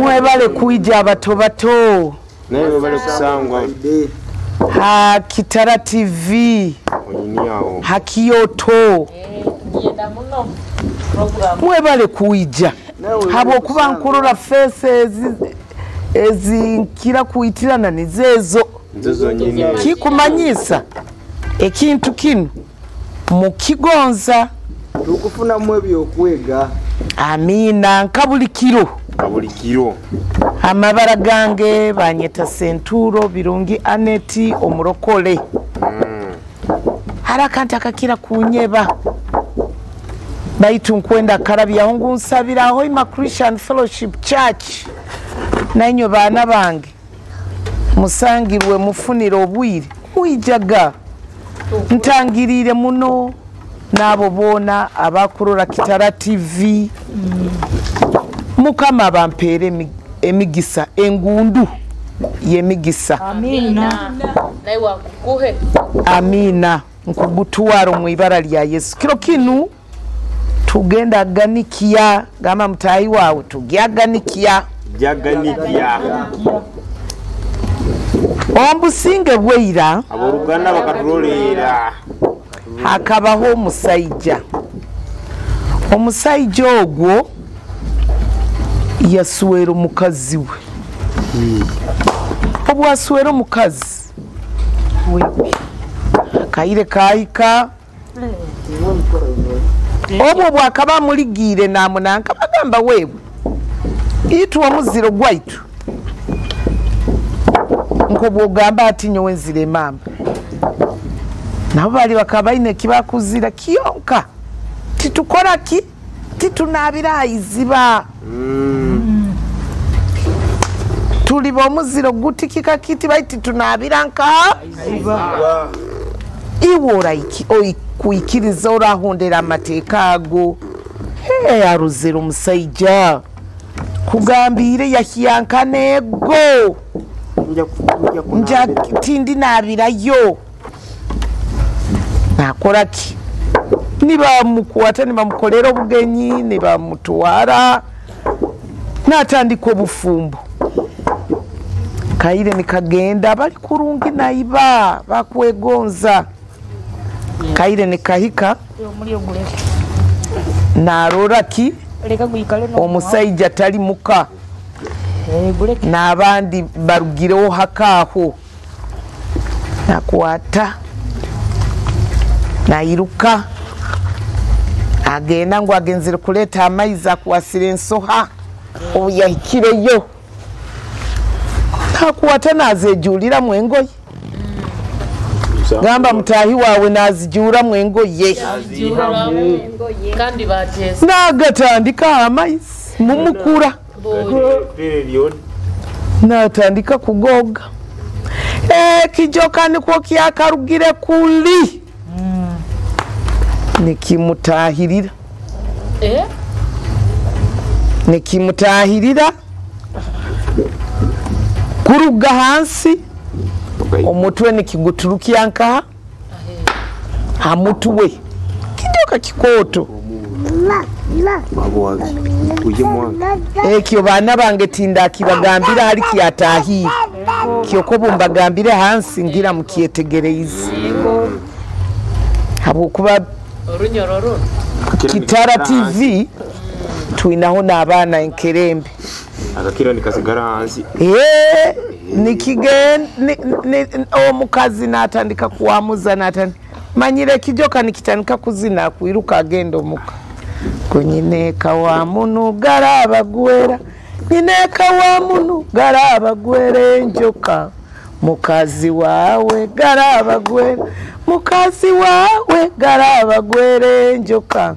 Mwebale kuija abato bato. Naye webale kusangwa. Ha Kitara TV. Ha Kyoto. Mwebale kuija. Habwokuba nkurora faces ezinkira kuitirana nizezo. Kikumanyisa ekintu kinu mukigonza. Tukufunamu ebyokwega. Amina nka buli kiro. Buli kiro. Amabara gange banyeta Senturo Birungi Aneti omurokole. Haraka akakira kunyeba. Baitu nkwenda karabya hongu nsabira Hoima Christian Fellowship Church. Nainyo baana bange musangirwe mufunire obwire mwijaga. Ntangirire muno n'abo boona abakurora Kitara TV. Mukama bampeere emigisa engundu y'emigisa. Amina. Amina. Nkugutwara mu ibara lya Yesu. Kiro kinu tugenda ganikia gamba mutahi wawe tugyaganikia. Jaganikia. Ombusinge bweira aboruganda bakatulolera. Hakabaho omusajja. Omusajja ogwo yaswera omukazi we. Obwaswera omukazi wewe kaire kaika obwo bwakaba muligire namunanka bagamba wewe itu omuziro gwaitu nko bwogamba ati nyowe nzire mama nabo bali bakabaine kibakuzira kiyonka titukora ki titunabira iziba. Tuli omuziro gutikika kiti baiti tunabira nka iwora iki oikuikiriza orahondera amateeka ago. Hey, aruzira omusajja kugambire yahiyanka nego nja tindi nabirayo nakora ki nibamukwata nibamukolera obugenyi nibamutwara natandika obufumbo. Kaire nikagenda bali kurungi naiba bakwegonza. Kaire nikahika narora ki omusajja tali muka n'abandi barugireho hakaho nakwata nairuka agenda ngo agenzere kuleta amaizi akwasira ensoha obu yahikireyo nakwata nazejulira mwengoye. Gamba mutahi wawe nazijura mwengoye nagatandika amaizi mumukura natandika kugoga. Kijoka nikwo kyakarugire kuli nikimutahirira. Nikimutahirira kuruga hansi omutwe nikiguturukia nka hamutwe kijoka kikoto. Ekyo baana bange tinda kibagambira hali kyatahi kyokobo mbagambire hansi ngira mukyetegereze habwokuba Kitara TV tuinaho n'abaana enkerembe akakira nikasigara hansi. Nikigen omukazi natandika kuwamuza natandika manyire kijoka nikitandika kuzina kuiruka agenda omuka kunyineka wa munu garabagwera nyineka wa munu garabagwera enjoka mukazi wawe garabagwera mukazi wawe garabagwera enjoka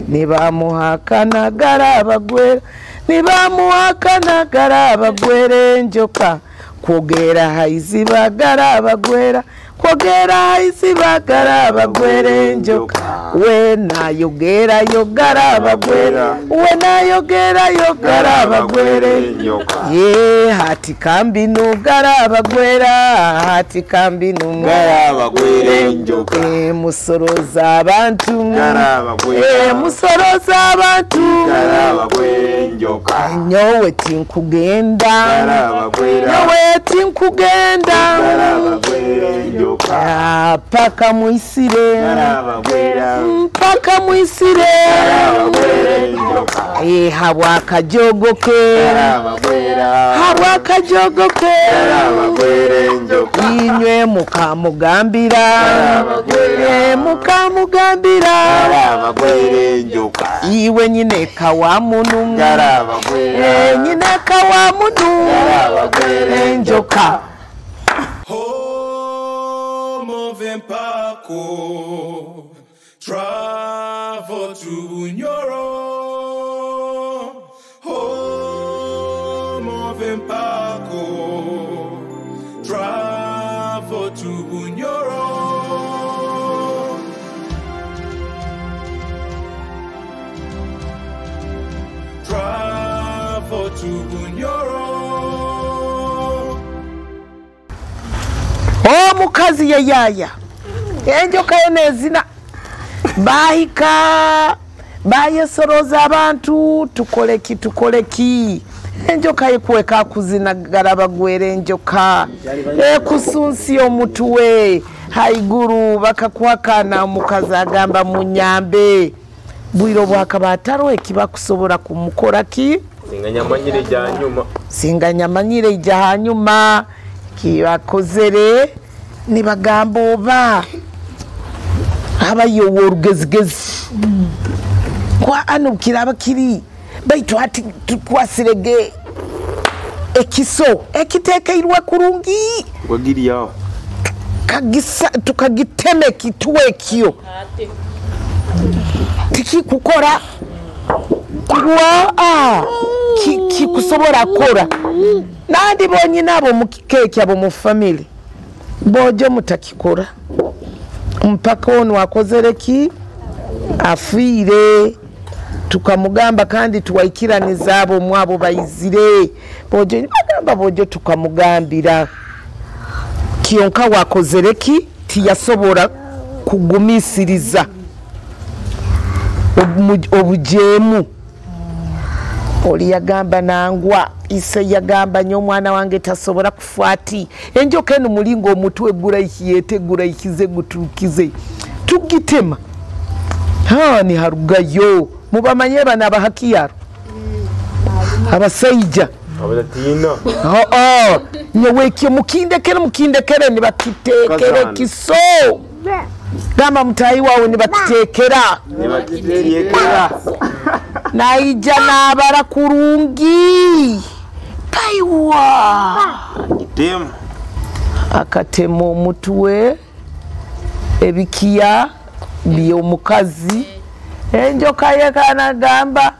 nibamuhakana garabagwera nibamuhakana garabagwera enjoka kwogera haiziba garabagwera Kwogera iziba garabagwera enjoka. Wenayogerayo garabagwera, wenayogerayo garabagwera enjoka. Ye hati kambinu garabagwera, hati kambinu Garabagwera enjoka. Musoroza abantu, Garabagwera. Musoroza abantu, Garabagwera enjoka. Nyowe tinkugenda, Garabagwera. nyowe tinkugenda, Garabagwera enjoka. Paka mwisire, Garabagwera. mpaka mwisire, Garabagwera enjoka. Habwakajogoke, Garabagwera. habwakajogoke, Garabagwera enjoka. Inywe mukamugambira, Garabagwera. Mukamugambira, Garabagwera enjoka. Iwe nyine kawamunu, Garabagwera. Nyine kawamunu, Garabagwera enjoka. Mpako, travel to Bunyoro. Home of Mpako, travel to Bunyoro. Travel to Bunyoro. Omukazi yayaya enjoka yo nezina bahika bayesoroza abantu, tukoleki tukoleki, enjoka yekuweka kuzina garabagwera enjoka ekusunsi omutuwe haiguru bakakwakana. Omukazi agamba munyambe bwiro bwakaba ataro ekibakusobola kumukora ki Singanyamanyire ijya hanyuma, singanyamanyire ijya hanyuma kibakozere nibagamba oba abayowa orugezigezi kwa ano kiraba kiri baitu hati tukwasirege ekiso ekitekeirwe kurungi wagiriyaho kagisa tukagiteme kituwe ekyo tikikukora kwa kikusobola kora nandi bonyine abo mukikeki abo mu family bojo mutakikora mpaka ono akozereki afiire tukamugamba kandi tuwaikiraniza abo mwabo bayizire bojo bagamba bojo tukamugambira kiyonka wakozereki tiyasobora kugumisiriza obujeemu. Oli yagamba nangwa ise yagamba nyo omwana wange tasobora kufuati enjoka eno mulingo omutwe guraihiyete guraikize guturukize tugitema ni harugayo mubamanye bana abahakiyaro abasaija abadatina nyewekyo mukindekere mukindekere nibakitekere kiso gamba mutayi wawe nibakitekera nibakitekera naija nabara kurungi paiwa tem akatema omutwe ebikiya by'omukazi enjoka yekanagamba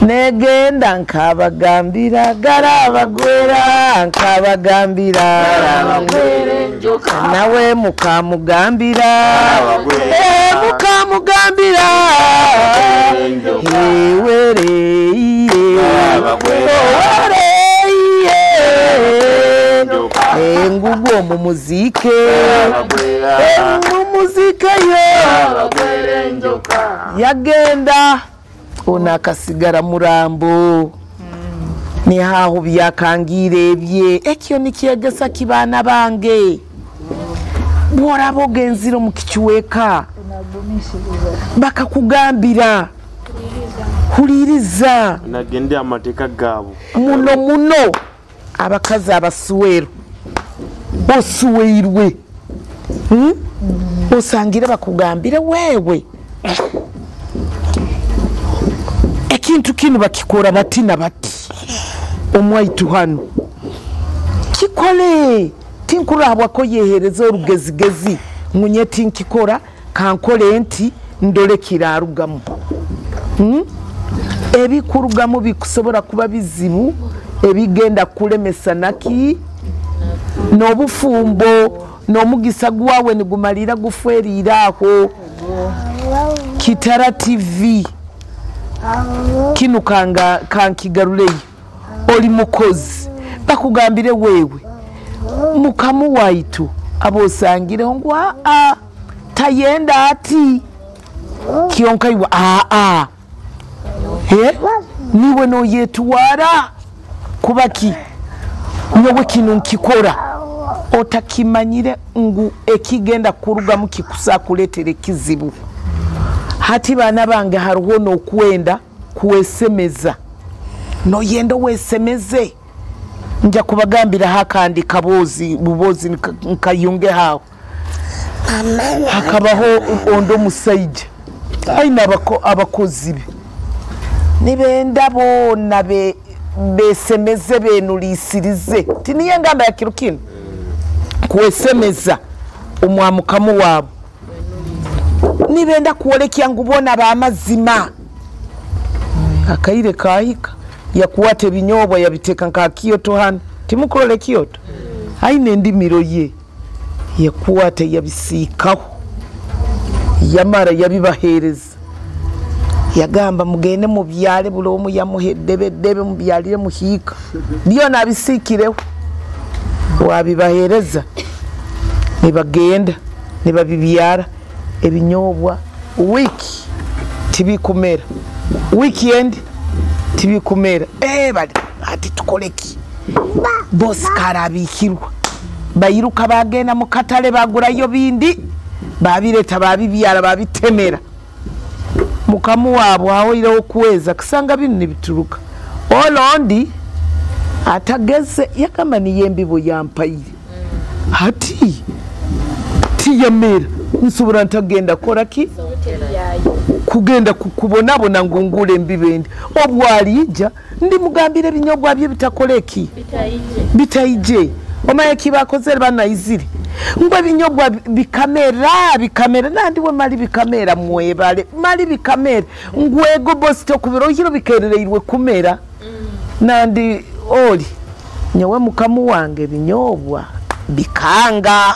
negenda nkabagambira garabagwera nkabagambira nawe mukamugambira mukamugambira iye engugwo mumuzike mumuzike yo yagenda ona akasigara murambo ni haho byakangire ebye ekyo nikyegesa kibana bange bworaba ogenzire mu kichweka bakakugambira huliriza nagende amateka gabo muno muno abakazi abasuweru bosuweirwe osangire bakugambire wewe ekintu kinu bakikora bati na bati omwaitu hano kikole tinkurabwa ko yehereza orugezigezi ngunye tinkikora kankole nti ndole kirarugamu ebikurugamu bikusobola kuba bizibu ebigenda kulemesa naki n'obufumbo N'omugisa gwawe nigumalira gufwerire aho. Kitara TV kinu kanga kankigaruleyo. Oli mukozi bakugambire wewe mukamu waitu abosangireho ngu aa tayenda ati kionka iwe aa niwe noyetwara kubaki nyowe kinu nkikora otakimanyire ngu ekigenda kurugamu kikusa kuletere kizibu. Hati bana bange hariho nokwenda kuwesemeza noyenda wesemeze. Nja kubagambira hakandi kabozi bubozi nkayunge hao. Hakabaho ondo musaija aina abakozi be nibenda bona besemeze benulisirize. Tiniye ngamba ya kirukino kuwesemeza omwamukamu wabo nibenda kuolekya ngu bona bamazima. Akaire kahika yakuwate binyobwa yabiteka nka Kyoto hano timukurole Kyoto aine ndimiro ye yakuwate yabisikaho yamara yabibahereza yagamba mugende mubyale bulomu yamuhedebe debe mubyalire muhika niyo nabisikireho wabibahereza nibagenda nibabibyara ebinyobwa wiki tibikumera weekend tibikumera bali ati tukoleki boss karabikirwa bayiruka bagenda mu katale bagurayo bindi babireta babibyara babitemera. Mukamu wabo aho ile okuweza kisanga binu nibituruka olondi atageze yakamba ni yembibo yampaire hati tiyamera nsubura ntagenda kora ki kugenda kukubonabona ngungule mbibende obwalija ndi mugambire binyobwa bye bitakoleki bitaije omaye kibakozere banaizire ngwe binyobwa bikamera bikamera nandi we mali bikamera mwebale mali bikamera ngwego boss tokubiro hiro bikerereirwe kumera nandi oli nyowe mukamu wange binyobwa bikanga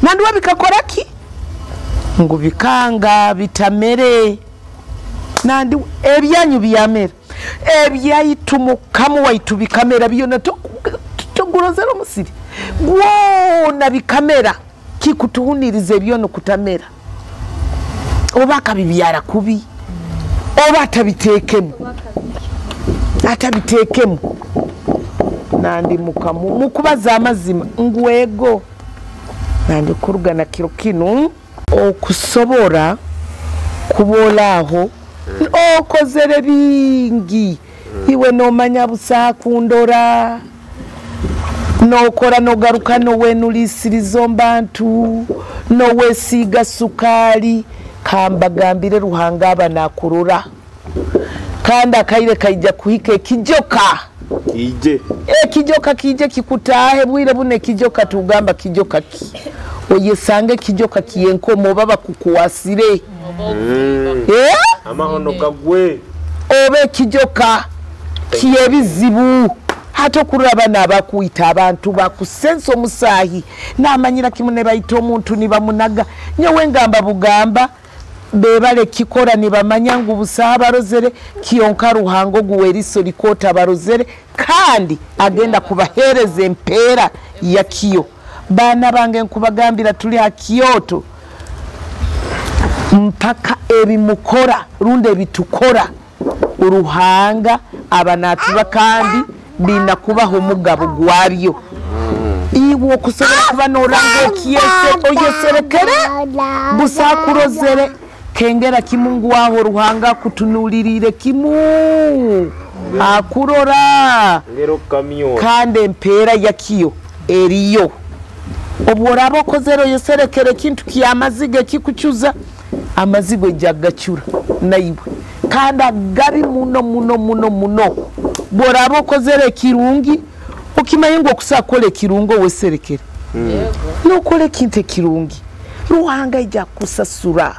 nandi we bikakoraki ngu bikanga bitamere nandi ebyanyu byamera ebyaitu mukamu waitu bikamera byona togurozera omusiri gwona bikamera kikutuhuniriza ebyono kutamera oba akabibyara kubi oba atabitekemu atabitekemu nandi mukamu mukubaza amazima ngwego nandi kurugana kiro kinu okusobora kubolaho okozere bingi iwe nomanya busa kundora nokora nogaruka nowenulisirizo mbantu nowesiga sukali kambagambire Ruhanga aba nakurura kandi akaire kaija kuhika ekijoka ije ekijoka kije kikutahe bwire bune kijoka tugamba kijoka ki oyesange kijoka kiyenkomo baba kukuwasire amahono kagwe obe kijoka kiyebizibu hato kuraba nabakuita abantu bakusenso musahi namanyira kimune bayita omuntu nibamunaga nyowe ngamba bugamba bebale kikora nibamanya ngu busaha barozere kionka Ruhango guweriso likota barozere kandi agenda kubahereza empera ya kiyo. Bana bange nkubagambira tuli ha Kyoto mpaka ebimukora runde ebitukora Ruhanga abanatuba kandi binakubaho mugabo gwabyo iwo kusobora kuba norango kiyese oyeserekere busa kurozere kengera kimungu waho Ruhanga kutunulirire kimu akurora ngero kamyo kandi empera yakiyo eriyo obworaba okozere oyeserekere kintu kyamaziga kikuchuza amazigo jagachura naiwe kandi agabi muno muno muno muno bworaba okozere kirungi okimanyi ngu okusakole kirungo weserekere nokole kintu kirungi Ruhanga ija kusasura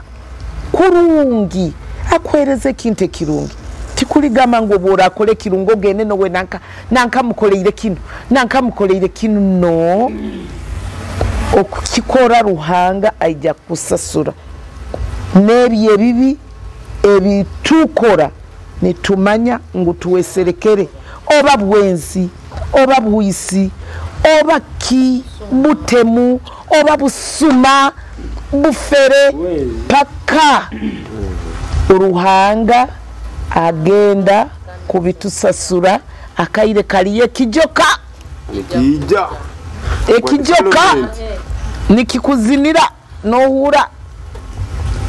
kurungi akwereze kintu kirungi tikuligamba ngu bworakole kirungo gene nowe nanka nanka mukoleire kinu nanka mukoleire kinu no Okukikora Ruhanga aija kukusasura. N'ebyo ebibi ebitukora nitumanya ngu tuweserekere, oba bwenzi, oba bwisi, oba ki butemu, oba busuma, bufere, paka Ruhanga agenda kubitusasura. Akaire kaliyo ekijoka. Nikiija. Ekijoka nikikuzinira nohura.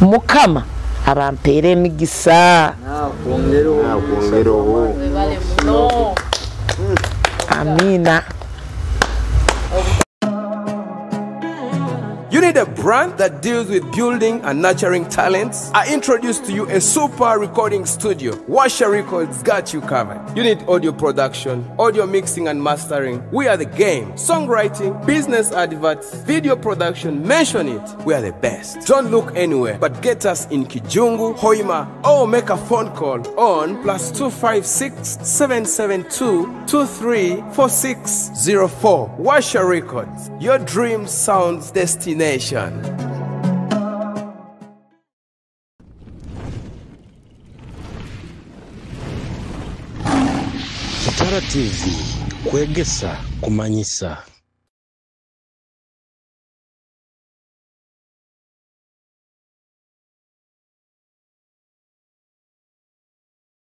Mukama abampere emigisa. Nakwongera Nakwongera obu. Webale muno. Amina. You need a brand that deals with building and nurturing talents? I introduce to you a super recording studio. Washer Records got you covered. You need audio production, audio mixing and mastering. We are the game. Songwriting, business adverts, video production, mention it. We are the best. Don't look anywhere, but get us in Kijungu, Hoima, or make a phone call on +256 772 234604. Washer Records, your dream sounds destination. Kitara TV kwegesa kumanyisa.